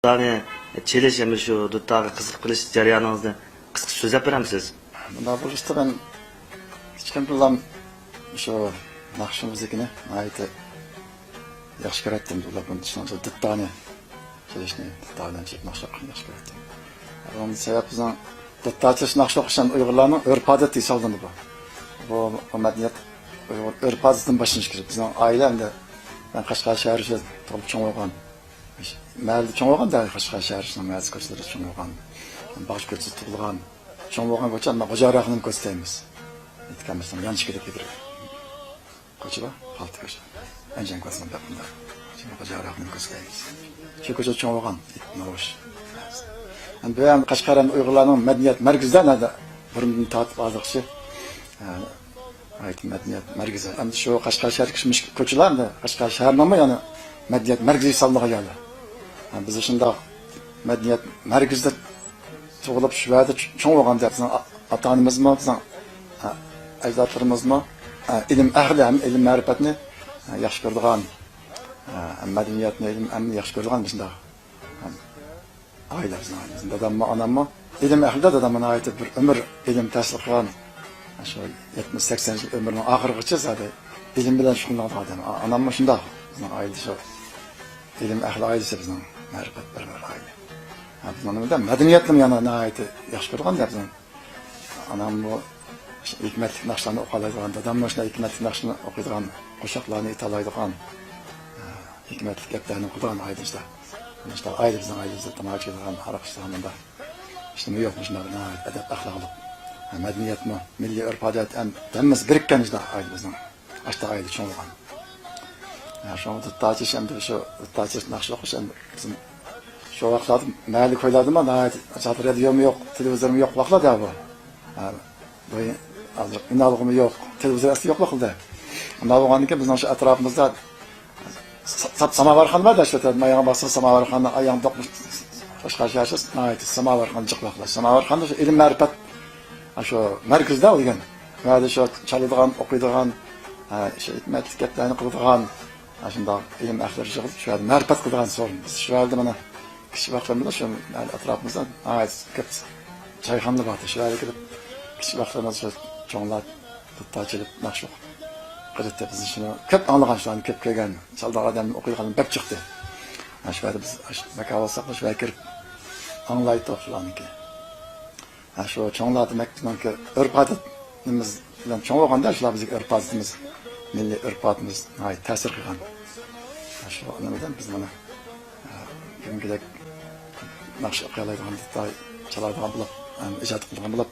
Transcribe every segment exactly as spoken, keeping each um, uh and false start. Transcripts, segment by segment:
دۇتارنى چېلىش ھەم شۇ دۇتارغا قىزىقىپ قېلىش جەريانىڭىزنى قىسقىچە سۆزلەپ بېرەمسىز؟ مۇنداق بولۇشتا مەن كىچىكىمدىنلا شۇ ناخشا مۇزىكىنى ناھايىتى ياخشى كۆرەتتىم. بۇلار بۇنى چۈشىنىڭچە دۇتارنى چېلىشنى، دۇتار بىلەن چېلىپ ناخشا ئوقۇشنى ياخشى كۆرەتتىم. ئۇنىڭ سەۋەبى بىزنىڭ دۇتار چېلىش، ناخشا ئوقۇش ھەم ئۇيغۇرلارنىڭ ئۆرپ-ئادىتى ھېسابلىنىدۇ بۇ. بۇ، بۇ مەدەنىيەت ئۇيغۇر ئۆرپ-ئادىتىدىن باشلىنىشى كېرەك. بىزنىڭ ئائىلە ئەمدى، مەن قەشقەر شەھىرى ئىچىدە تۇغۇلۇپ چوڭ بولغان. مەھەللىدە چوڭ بولغان، دەل قەشقەر شەھىرىنىڭ مەھەللىسى كوچىلىرىدا چوڭ بولغان. باغچە كوچىسىدا تۇغۇلغان. چوڭ بولغان كوچا، ئەمما خوجا ئاغىنىم كوچىسى دەيمىز. ئېيتقان بولسام، يان چېكىدىكى بىر كوچا بار، پالتا كوچا. ئەنجان كوچىسىنىڭ بېقىندا. شۇ خوجا ئاغىنىم كوچىسى دەيمىز. شۇ كوچىدا چوڭ بولغان، نوش. ئەمدى بۇ يەر قەشقەر ئۇيغۇرلارنىڭ مەدەنىيەت مەركىزىدە، نەدە بۇرۇندىن تارتىپ ھازىرغىچە، ئە، مەدەنىيەت مەركىزى. ئەمدى شۇ قەشقەر شەھەردىكى شۇ مۇشۇ كوچىلار ئەمدى قەشقەر شەھەرنىڭمۇ يەنە مەدەنىيەت مەركىزى ھېسابلانغان يەرلەر. ھە، بىز شۇنداق مەدەنىيەت مەركىزىدە تۇغۇلۇپ، شۇ يەردە چوڭ بولغان دەپ، بىزنىڭ ئاتا-ئانىمىزمۇ، بىزنىڭ، ھە، ئەجدادلىرىمىزمۇ، ھە، ئىلىم ئەھلى ھەم ئىلىم مەرىپەتنى، ھە، ياخشى كۆرىدىغان، ھە، مەدەنىيەتنى، ئىلىم ئەمنى ياخشى كۆرىدىغان مۇشۇنداق، ھە، ئائىلە بىزنىڭ ئائىلىمىز. داداممۇ، ئاناممۇ ئىلىم ئەھلىدە، داداممۇ ناھايىتى بىر ئۆمۈر ئىلىم تەھسىل قىلغان، شۇ يەتمىش، سەكسەن يىل ئۆمرىنىڭ ئاخىرىغىچە زادى ئىلىم بىلەن شۇغۇللانغان ئادەم. ئا-، ئاناممۇ شۇنداق. بىزنىڭ ئائىلىدە شۇ ئىلىم ئەھلى ئائىلىسى بىزنىڭ، مەرىپەت بىر، بىر ئائىلە. ھە، بىزنىڭ نېمىدە مەدەنىيەتنىمۇ يەنە ناھايىتى ياخشى كۆرىدىغان بىزنىڭ. ئاناممۇ ھېكمەتلىك ناخشىلارنى ئوقالايدىغان، داداممۇ شۇنداق ھېكمەتلىك ناخشىنى ئوقۇيدىغان، قوشاقلارنى ئېيتالايدىغان، ھېكمەتلىك گەپلەرنى قىلىدىغان ئائىلە شۇنداق. شۇنداق ئائىلە بىزنىڭ ئائىلىمىزدە تاماكا چېكىدىغان، ھاراق ئىچىدىغان مۇنداق ئىشلىرىمۇ يوق. مۇشۇنداق ناھايىتى ئەدەپ ئەخلاقلىق، مەدەنىيەتمۇ، مىللىي ئۆرپ-ئادەت ھەم ھەممىسى بىرىككەن شۇنداق ئائىلە بىزنىڭ. ئاشتا ئائىلە چوڭ بولغان. ھە، شۇڭا دۇتار چېلىش ئەمدى شۇ دۇتار چېلىش ناخشا ئوقۇش ئەمدى بىزنىڭ شۇ ۋاقىتلاردا مەھەللە كويلاردىمۇ ناھايىتى زادى رادىيومۇ يوق، تېلېۋىزورمۇ يوق ۋاقىتلاردا بۇ. ھە، بۇ ھازىر ئىنالغۇمۇ يوق، تېلېۋىزور ئەسلى يوق ۋاقىتلاردا. ئۇنداق بولغاندىن كېيىن بىزنىڭ شۇ ئەتراپىمىزدا سا-، سا-، ساماۋارخانا بار-دە، شۇ يەردە ماياڭ بارسا ساماۋارخانا، ئاياڭ دوقمۇش قەشقەر شەھەر ناھايىتى ساماۋارخانا جىق ۋاقىتلار. ساماۋارخانىدا شۇ ئىلىم مەرىپەت، شۇ مەركىزىدە بولغان. ئۇ يەردە شۇ چالىدىغان، ئوقۇيدىغان، ھە، شۇ ھېكمەتلىك گەپلەرنى قىلىدىغان، ھە، شۇنداق ئىلىم ئەھلىلىرى يىغىلىپ، شۇ يەردە مەرىپەت قىلىدىغان سورۇن. بىز شۇ يەردە مانا كىچىك ۋاقىتلىرىمىزدا شۇ ئەتراپىمىزدا ناھايىتى كۆپ چايخانىلار بار ئىدى. شۇ يەرگە كېلىپ، كىچىك ۋاقىتلىرىمىزدا شۇ چوڭلار دۇتار چېلىپ، ناخشا ئوقۇپ قىلاتتى. بىز شۇنى كۆپ ئاڭلىغان، شۇلارنى كۆپ كۆرگەن، چالىدىغان ئادەم ئوقۇيدىغان بەك جىقتى. ھە، شۇ يەردە بىز ماكان بولساق، شۇ يەرگە كىرىپ ئاڭلايتتۇق شۇلارنىڭكى. ھە، شۇ چوڭلار دېمەك بىزنىڭكى ئۆرپ-ئادىتىمىز بىلەن چوڭ بولغاندا، شۇلار بىزگە ئۆرپ-ئادىتىمىز، مىللىي ئۆرپ-ئادىتىمىز ناھايىتى تەسىر قىلغان. ھە، شۇ نېمىدىن بىز مانا، ھە، بۈگۈنكىدەك ناخشا ئوقۇيالايدىغان، دۇتار چالالايدىغان بولۇپ، ھەم ئىجاد قىلىدىغان بولۇپ،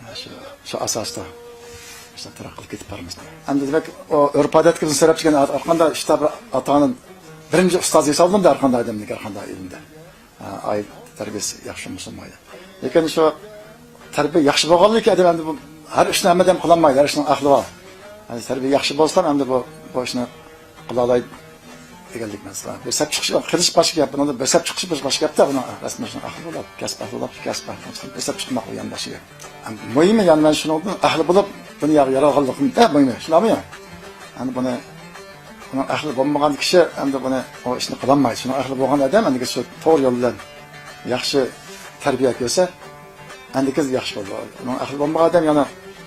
ھە، شۇ، شۇ ئاساستا شۇ تەرەققىي قىلىپ كېتىپ بارىمىز. ئەمدى دېمەك، ئۇ ئۆرپ-ئادەتكە بىزنى سۆرەپ چىققان ھەرقانداق ئىشتا بىر ئاتا-ئانىنىڭ بىرىنچى ئۇستازى ھېسابلىنىدۇ، ھەرقانداق ئادەمنىڭ، ھەرقانداق ئىلىمدە. ئائىلە تەربىيەسى ياخشى بولمىسا بولمايدۇ. لېكىن شۇ تەربىيە ياخشى بولغانلىكى ئادەم ئەمدى بۇ ھەر ئىشنى ھەممە ئادەم قىلالمايدۇ، ھەر ئىشنىڭ ئەھلى بار. يەنى تەربىيە ياخشى بولسا ئەمدى بۇ، بۇ ئىشنى قىلالايدۇ دېگەنلىك ئەمەس. بىر سەپ چىقىش، قىلىش باشقا گەپ، بۇنىڭدا بىر سەپ چىقىشى بىر باشقا گەپتە، بۇنىڭ رەسمىي ئىشنىڭ ئەھلى بولۇپ، كەسىپ ئەھلى بولۇپ، كەسىپ ئەھلى بولۇپ، بىر سەپ چىقماق بۇ يەنە باشقا گەپ. مۇھىمى يەنى مەن شۇنىڭدىن ئەھلى بولۇپ دۇنياغا يارالغانلىقىم، ئە، مۇھىمى، شۇنداقمۇ يا؟ يەنى بۇنى ئۇنىڭ ئەھلى بولمىغان كىشى ئەمدى بۇنى، ئۇ ئىشنى قىلالمايدۇ. شۇنىڭ ئەھلى بولغان ئادەم ئەمدى شۇ توغرا يول بىلەن ياخشى تەربىيە كۆرسە، ئەمدى ياخشى بولىدۇ. ئۇنىڭ ئەھلى بولمىغان ئادەم يەنە،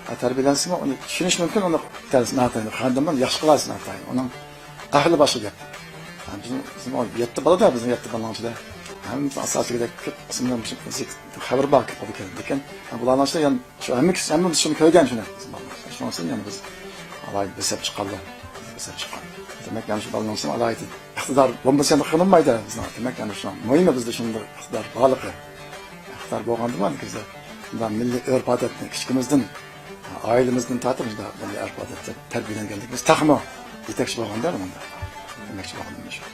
ئە، تەربىيەلەنسىمۇ ئۇنى چۈشىنىش مۇمكىن، ئۇنى دەرس ناتايىن، قاندىن بۇنى ياخشى قىلارسىز ناتايىن. ئۇنىڭ ئەھلى باشقا گەپ. ھە، بىزنىڭ، بىزنىڭ ئۇ يەتتە بالا-دە، بىزنىڭ يەتتە بالىنىڭ ئىچىدە. ھەممىسى ئاساسىي دېگۈدەك كۆپ قىسمىنىڭ خەۋىرى بار، كۆپ بولىدىكەن. لېكىن بۇلارنىڭ ئىچىدە يەنە شۇ ھەممە كىشى، ھەممىمىز شۇنى كۆرگەن شۇنى. شۇنىڭ ئۈچۈن يەنە بىز ئالاھىدە بىر سەپ چىققانلار، بىر سەپ چىققان. دېمەك، يەنە شۇ بالىنىڭ ئىچىدە ئالاھىدە ئىقتىدار بولمىسا يەنە قىلىنمايدۇ بىزنىڭ. دېمەك، يەنە شۇنىڭ مۇھىمى بىزدە شۇنداق ئىقتىدار بارلىقى. ئىقتىدار بولغاندىمۇ بىزدە شۇنداق مىللىي ئۆرپ-ئادەتنى كىچىكىمىزدىن، ئائىلىمىزدىن تارتىپ شۇنداق مىللىي ئۆرپ-ئادەتتە تەربىيەلەنگەنلىكىمىز تېخىمۇ يېتەكچى بولغاندا مۇنداق دېمەكچى بولغىنىم شۇ.